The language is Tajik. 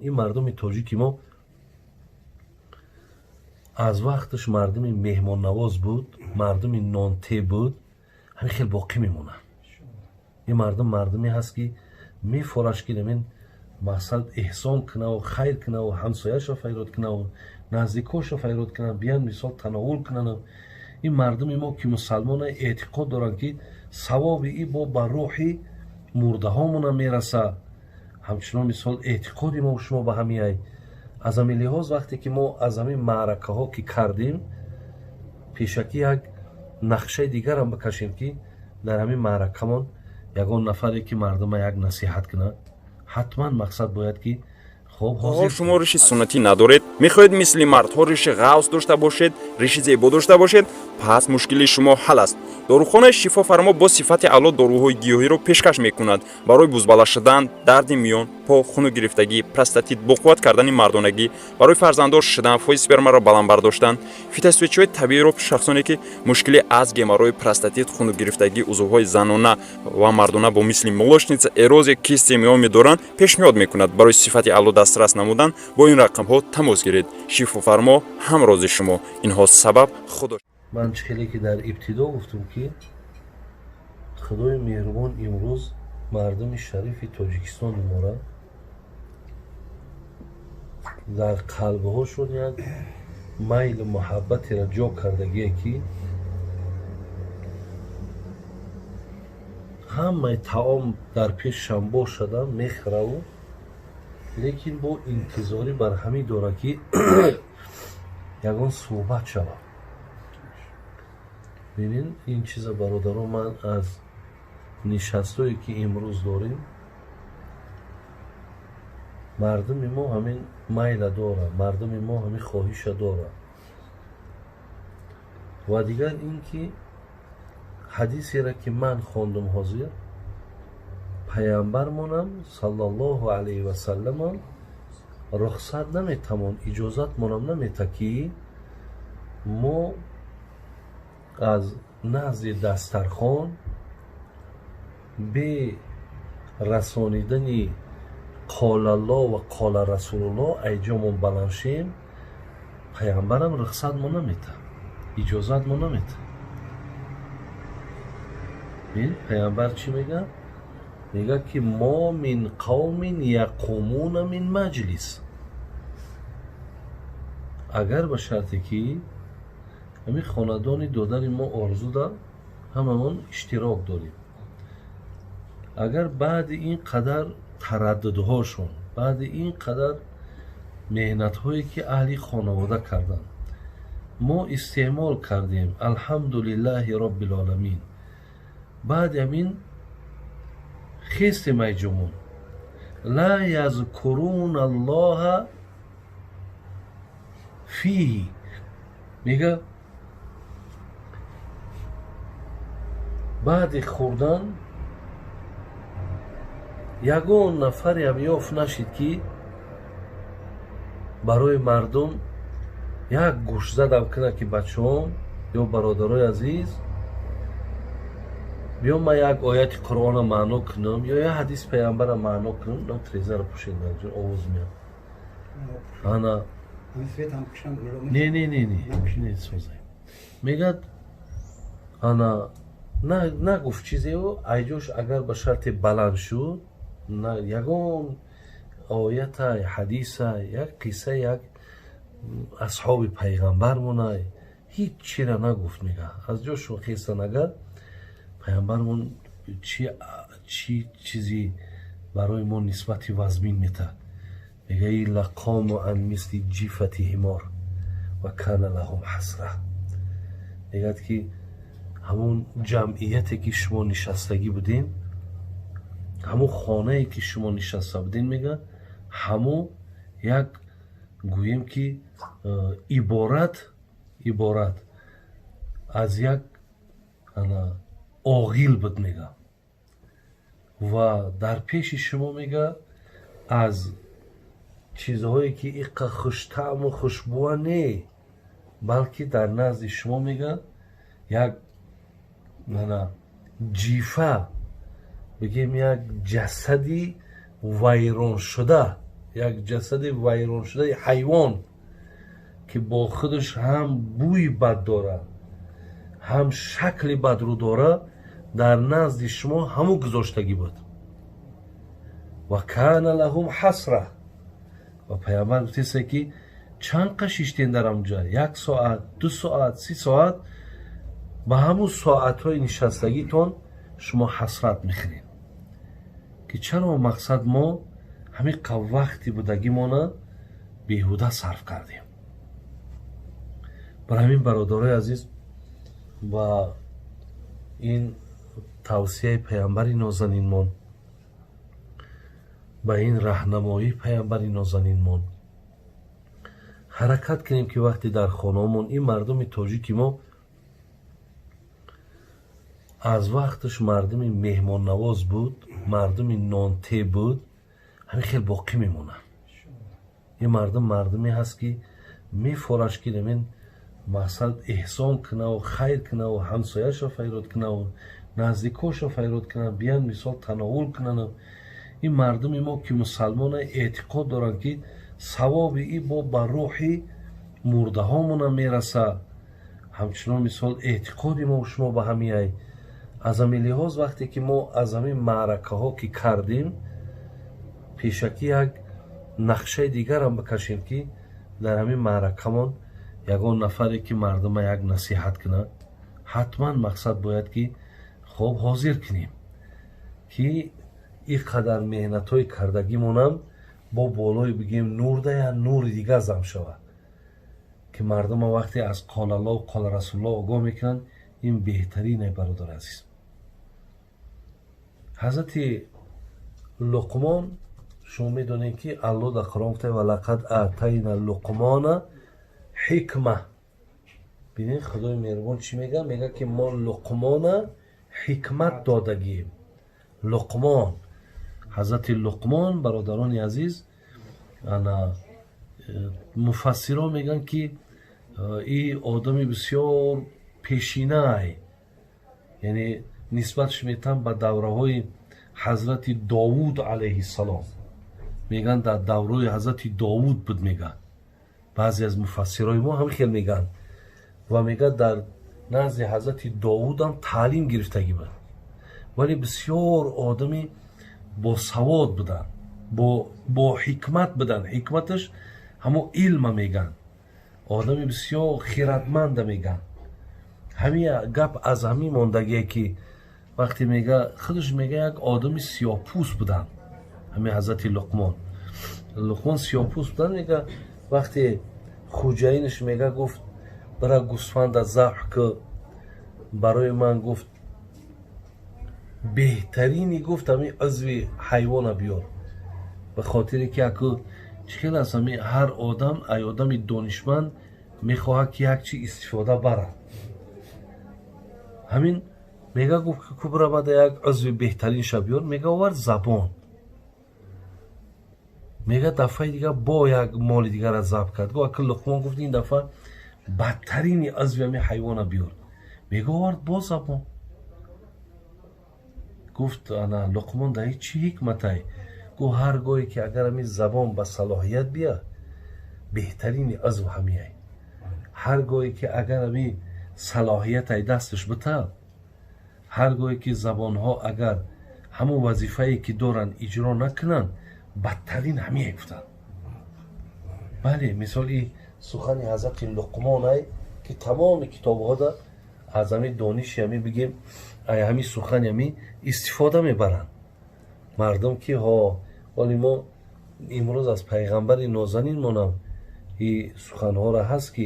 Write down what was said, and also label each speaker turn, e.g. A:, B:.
A: Ин мардуми тоҷики мо аз вақташ мардуми меҳмоннавоз буд, мардуми нонте буд, ҳамин хел боқӣ мемонад. Ин мардум мардуме ҳаст, ки мефораш, ки намин мақсад эҳсон кунаву хайр кунаву ҳамсояшро файрод кунаву наздикошро файрод кунав, биян мисол тановул кунанд. Ин мардуми мо, ки мусалмона, эътиқод доранд, ки савоби и бо ба рӯҳи мурдаҳомона мерасад. Ҳамчунон мисол эътиқоди мо шумо ба ҳамиай. Аз ҳамин лиҳоз, вақте ки мо аз ҳамин маъракаҳо ки кардем, пешакӣ як нақшаи дигарам бикашем, ки дар ҳамин маъракамон ягон нафаре, ки мардума як насиҳат кунад, ҳатман мақсад бояд ки хоб.
B: Ҳол шумо риши суннатӣ надоред, мехоҳед мисли мардҳо риши ғавс дошта бошед, риши зебо дошта бошед, пас мушкили шумо ҳал аст. Дорухонаи Шифофармо бо сифати аъло доруҳои гиёҳиро пешкаш мекунад барои бузбала шудан, дарди миён, по, хунукгирифтагӣ, простатит, боқувват кардани мардонагӣ, барои фарзанддор шудан, фоизи спермаро баланд бардоштан, фитосвечиҳои табииро шахсоне, ки мушкили аз геморрой, простатит, хунукгирифтагӣ, узвҳои занона ва мардона бо мисли молочница, эрозия, кисти миоми доранд, пешниҳод мекунад. Барои сифати аъло дастрас намудан бо ин рақамҳо тамос гиред. Шифофармо ҳамрози шумо. Инҳо сабаб худо.
A: Ман чӣ хеле ки дар ибтидо гуфтам, ки Худои меҳрубон имрӯз мардуми шарифи Тоҷикистони мора дар қалбҳошон як майлу муҳаббатеро ҷо кардагие, ки ҳамаи таом дар пешашам бошадам, мехӯраву, лекин бо интизорӣ бар ҳамин дорад, ки ягон суҳбат шавад. Бибин, ин чиза, бародаро, ман аз нишастое, ки имрӯз дорем, мардуми мо ҳамин майла дора, мардуми мо ҳамин хоҳиша дора. Ва дигар ин ки ҳадисеро, ки ман хондум ҳозир, паямбармонам саллаллоҳу алайҳи васалламам рухсат наметавон, иҷозатмонам намета, ки мо аз назди дастархон бе расонидани қолалло ва қола расулулло айҷомон баланд шем. Паямбарам рухсатмо намета, иҷозатмо намета. Бин, паямбар чӣ мегӯяд? Мегӯяд, ки мо мин қавмин яқумуна мин маҷлис, агар ба шарте ки ҳамин хонадони додари мо орзуда ҳамамон иштирок дорем, агар баъди ин қадар тараддудҳошон, баъди ин қадар меҳнатҳое, ки аҳли хонавода карданд, мо истеъмол кардем, алҳамдулиллаҳи роббилоламин, баъди ҳамин хестем айҷумон, ла язкуруна аллоҳа фиҳи, мега, баъди хӯрдан ягон нафареам ёфт нашид, ки барои мардум як гӯшзадам кунад, ки бачаҳом ё бародарои азиз, биё ман як ояти Қуръона маъно кунам ё як ҳадиси паямбара маъно кунам. Нам трезаро пӯшед, овоз меяд. Ана, не, не, не, не, не, созай. Мегӯяд, ана, нагуфт чизеу айҷош, агар ба шарте баланд шуд, ягон оята, ҳадиса, як қисса, як асҳоби пайғамбармонай, ҳеҷ чира нагуфт. Мега, аз ҷошон хестан, агар пайғамбармон чӣ чизи барои мо нисбати вазмин метад, мега, илла қому ан мисли ҷифати ҳимор ва кана лаҳум ҳасра. Мегӯяд, ки ҳамун ҷамъияте, ки шумо нишастагӣ будем, ҳамун хонае, ки шумо нишаста будем, мега, ҳамун як гӯем, ки иборат аз як оғил буд, мега, ва дар пеши шумо, мега, аз чизҳое, ки иққа хуштаъму хушбӯа не, балки дар назди шумо, мега, як ҷифа. Бигем, як ҷасади вайроншуда, як ҷасади вайроншудаи ҳайвон, ки бо худаш ҳам бӯи бад дорад, ҳам шакли бадрӯ дорад, дар назди шумо ҳамун гузоштагӣ буд. Ва кана лаҳум ҳасра. Ва Пайғамбар гуфтеста, ки чанд қа шиштен дар ҳамунҷа? Як соат, 2 соат, 30 соат. Ба ҳамун соатҳои нишастагитон шумо ҳасрат мехӯред, ки чаро, мақсад, мо ҳамин қа вақти будагимона беҳуда сарф кардем. Бар ҳамин, бародарои азиз, ба ин тавсияи Паямбари нозанинмон, ба ин раҳнамоии Паямбари нозанинмон ҳаракат кунем, ки вақте дар хонаомон ин мардуми тоҷики мо аз вақташ мардуми меҳмоннавоз буд, мардуми нонте буд, ҳамин хел боқӣ мемонад. Ин мардум мардуме ҳаст, ки мефораш, ки намин, мақсад, эҳсон кунаву хайр кунаву ҳамсояшро файрод кунаву наздикошро файрод кунад, биян, мисол, тановул кунанд. Ин мардуми мо, ки мусалмона, эътиқод доранд, ки савоби и бо ба рӯҳи мурдаҳомонам мерасад. Ҳамчунон, мисол, эътиқоди мо шумо ба ҳамиай. Аз ҳамин лиҳоз, вақте ки мо аз ҳамин маъракаҳо ки кардем, пешакӣ як нақшаи дигарам бикашем, ки дар ҳамин маъракамон ягон нафаре, ки мардума як насиҳат кунад, ҳатман, мақсад, бояд ки хоб ҳозир кунем, ки ин қадар меҳнатҳои кардагимонам бо болои, бигем, нурда я нури дигар зам шавад, ки мардума вақте аз қолаллоҳ, қола Расулуллоҳ огоҳ мекунанд, ин беҳтарине. Бародар азиз, Ҳазрати Луқмон, шумо медонед, ки Аллоҳ дар Қуръон гуфта: «Ва лақад атайна Луқмона ҳикма». Бинед, Худои меҳрубон чӣ мега? Мега, ки мо Луқмона ҳикмат додагием. Луқмон, Ҳазрати Луқмон, бародарони азиз, ана муфассиро мегӯянд, ки и одами бисёр пешинай, яъне нисбатш метам ба давраҳои Ҳазрати Довуд алайҳиссалом. Мегӯянд, дар давраи Ҳазрати Довуд буд, мегӯянд. Баъзе аз муфассирои мо ҳам хел мегӯянд ва мегӯяд, дар назди Ҳазрати Довудам таълим гирифтагӣ буд, вале бисёр одами босавод буданд, бо ҳикмат буданд. Ҳикматаш ҳамо илма мегӯянд, одами бисёр хиратманда мегӯянд. Ҳамин гап аз ҳамин мондагие, ки вақте мега, худаш мега, як одами сиёҳпӯст буданд. Ҳамин Ҳазрати Луқмон сиёҳпӯст буданд. Мега, вақте хуҷаинаш, мега, гуфт: «Бара, гӯсфанда забҳ ки барои ман», гуфт, «беҳтарини», гуфт, «ҳамин узви ҳайвона биёр». Ба хотире ки аку чӣ хел аст, ҳамин ҳар одам ай одами донишманд мехоҳад, ки як чи истифода барад. Ҳамин мега, гуфт, ки кубра як узви беҳтаринша биёр. Мега, овард забон. Мега, дафъаи дигар бо як моли дигара забҳ кард. Гуфт, ака Луқмон гуфт: «Ин дафъа бадтарини узви ҳамин ҳайвона биёр». Мега, овард бо забон. Гуфт, ана Луқмон: «Дар чӣ ҳикматай?» Гуфт: «Ҳар гоҳе ки агар ҳамин забон ба салоҳият бия, беҳтарини узв ҳамиай. Ҳар гоҳе ки агар ҳамин салоҳиятай дасташ бита, ҳар гоҳе ки забонҳо агар ҳамон вазифае ки доранд иҷро накунанд, бадтарин ҳамие», гуфтанд. Бале, мисоли сухани Ҳазрати Луқмонай, ки тамоми китобҳода аз ҳамин дониши ҳамин, бигем, ҳамин сухани ҳамин истифода мебаранд мардум, ки ҳо ҳоли мо имрӯз аз Пайғамбари нозанин монам и суханҳоро ҳаст, ки